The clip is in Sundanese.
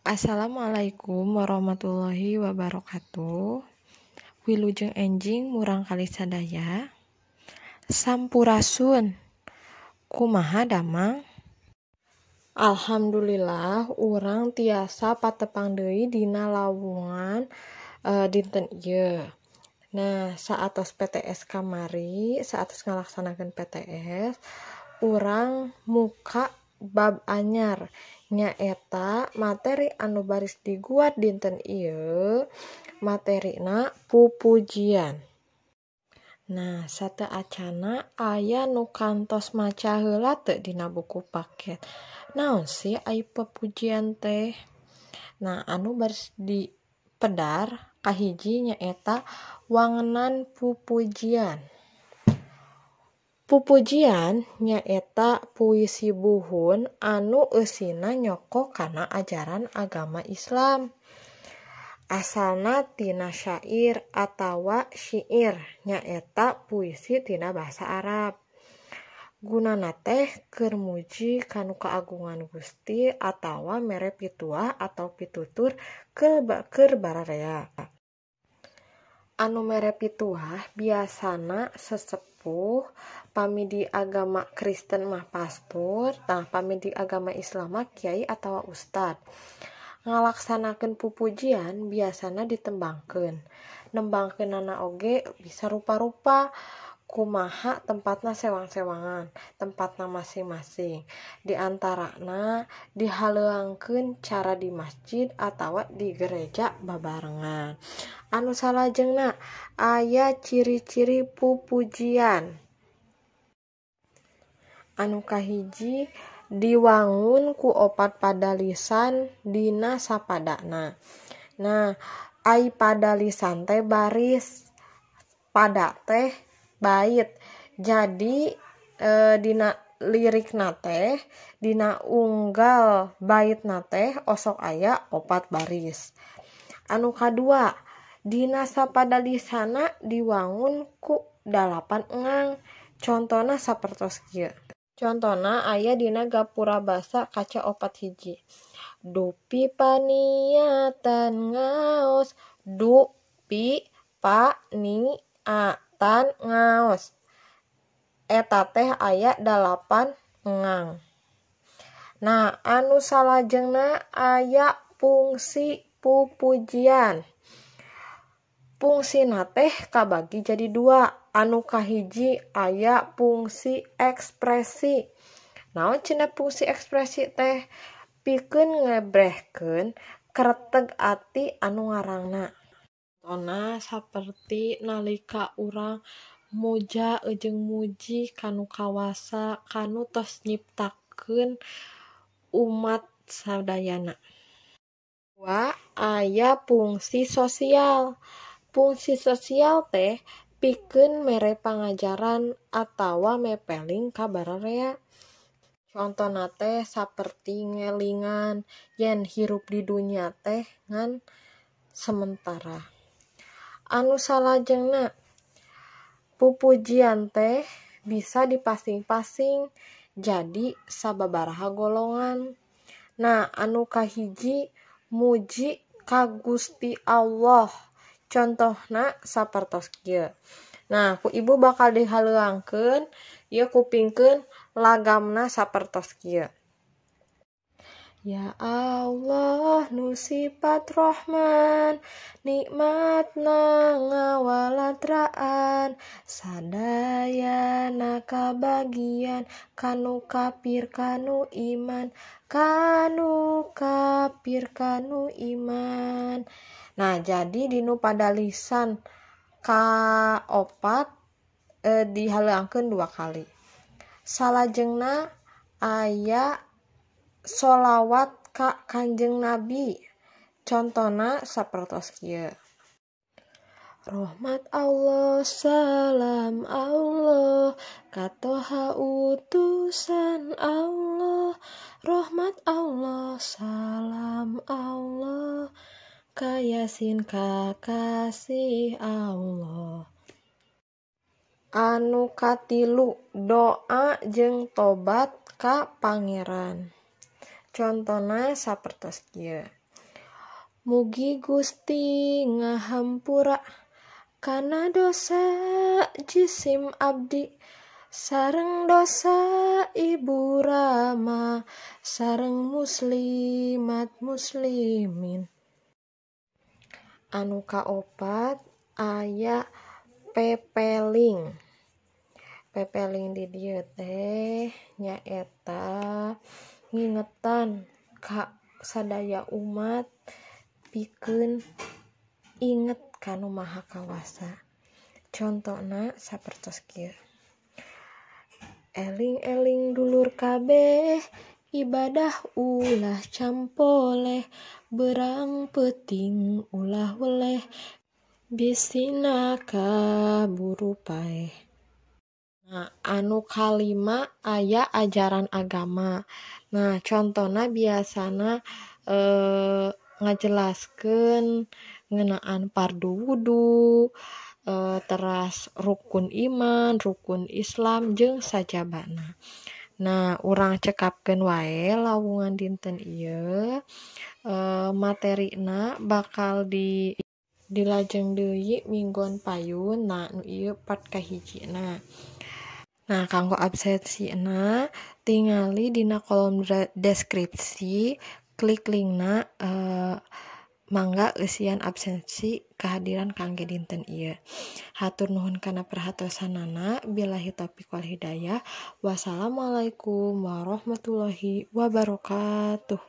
Assalamualaikum warahmatullahi wabarakatuh. Wilujeng enjing murangkalih sadaya. Sampurasun. Kumaha damang? Alhamdulillah urang tiasa patepang deui dina lawungan dinten ieu. Nah, saatos PTS kamari, saatos ngalaksanakeun PTS, urang muka bab anyar nyaeta materi anu baris diguat dinten ieu materina pupujian. Nah, sateuacana aya nu kantos maca heula teu dina buku paket. Naon sih ai pupujian teh? Nah, anu baris dipedar kahiji nyaeta wangenan pupujian. Pupujian nyaeta puisi buhun anu eusina nyoko kana ajaran agama Islam. Asalna tina syair atawa syiir nyaeta puisi tina bahasa Arab. Gunana teh keur muji kanu kaagungan Gusti atawa mere pituah atau pitutur keur bararea. Anu mere pituah biasana sesepuh, pami di agama Kristen mah pastor, tah pami di agama Islam mah kiai atawa ustad. Ngalaksanakeun pupujian biasana ditembangkeun. Nembangkeunana oge bisa rupa-rupa, kumaha tempatna sewang-sewangan, tempatna masing-masing. Di antarana dihaleuangkeun cara di masjid atawa di gereja babarengan. Anu salajengna aya ciri-ciri pupujian. Anu kahiji diwangun ku opat padalisan dina sapadana. Nah, ai padalisan teh baris, pada teh bait. Jadi dina lirikna teh dina unggal baitna teh osok aya opat baris. Anu kadua dina sapadalisana diwangun ku 8 engang. Contona sapertos kieu. Contona aya dina gapura basa kaca 4 hiji. Dupi paniatan ngaos, du pi pa ni a tan ngaos. Eta teh aya 8 engang. Nah, anu salajengna aya fungsi pupujian. Fungsina teh kabagi jadi 2. Anu kahiji aya fungsi ekspresi. Naon cenah fungsi ekspresi teh? Pikeun ngebrehkeun kreteg ati anu ngarangna. Contona saperti nalika urang muja jeung muji kanu kawasa kanu tos nyiptakeun umat sadayana. 2 aya fungsi sosial. Fungsi sosial teh pikeun mere pangajaran atawa mepeling ka bararea. Contona teh saperti ngelingan yen hirup di dunya teh ngan sementara. Anu salajengna pupujian teh bisa dipasing-pasing jadi sababaraha golongan. Nah, anu kahiji muji ka Gusti Allah. Contohna sapertos kieu. Nah, ku ibu bakal dihaleuangkeun, ieu kupingkeun lagamna sapertos kieu. Ya Allah nu sifat Rahman, nikmatna ngawalatraan, sadayana kabagian kanu kafir kanu iman, kanu kafir kanu iman. Nah, jadi dinu padalisan ka-4 dihaleuangkeun 2 kali. Salajengna aya sholawat ka Kanjeng Nabi. Contona sapertos kieu. Rahmat Allah, salam Allah, katoha utusan Allah. Rahmat Allah, salam Allah, kayasin kakasih Allah. Anu katilu doa jeung tobat ka Pangeran. Contona sapertos kieu. Mugi Gusti ngahampura kana dosa jisim abdi sareng dosa ibu rama sareng muslimat muslimin. Anu kaopat aya pepeling. Pepeling di dieu teh nyaeta ngingetan ka sadaya umat pikeun inget ka Nu Maha Kawasa. Contona sapertos kieu. Eling-eling dulur kabeh, ibadah ulah campoleh, berang peuting ulah weleh, bisina kaburu paeh. Nah, anu kalima aya ajaran agama. Nah, contona biasana ngajelaskeun ngeunaan fardu wudu, teras rukun iman, rukun Islam jeung sajabana. Nah, urang cekapkeun wae lawungan dinten ieu. Materina bakal dilajeng deui minggon payun. Nah, nu ieu part kahijina. Nah, kanggo absensina tingali dina kolom deskripsi, klik linkna, mangga eusian absensi kehadiran kangge dinten ieu. Hatur nuhun kana perhatosanana, billahi taufiq wal hidayah. Wassalamualaikum warahmatullahi wabarakatuh.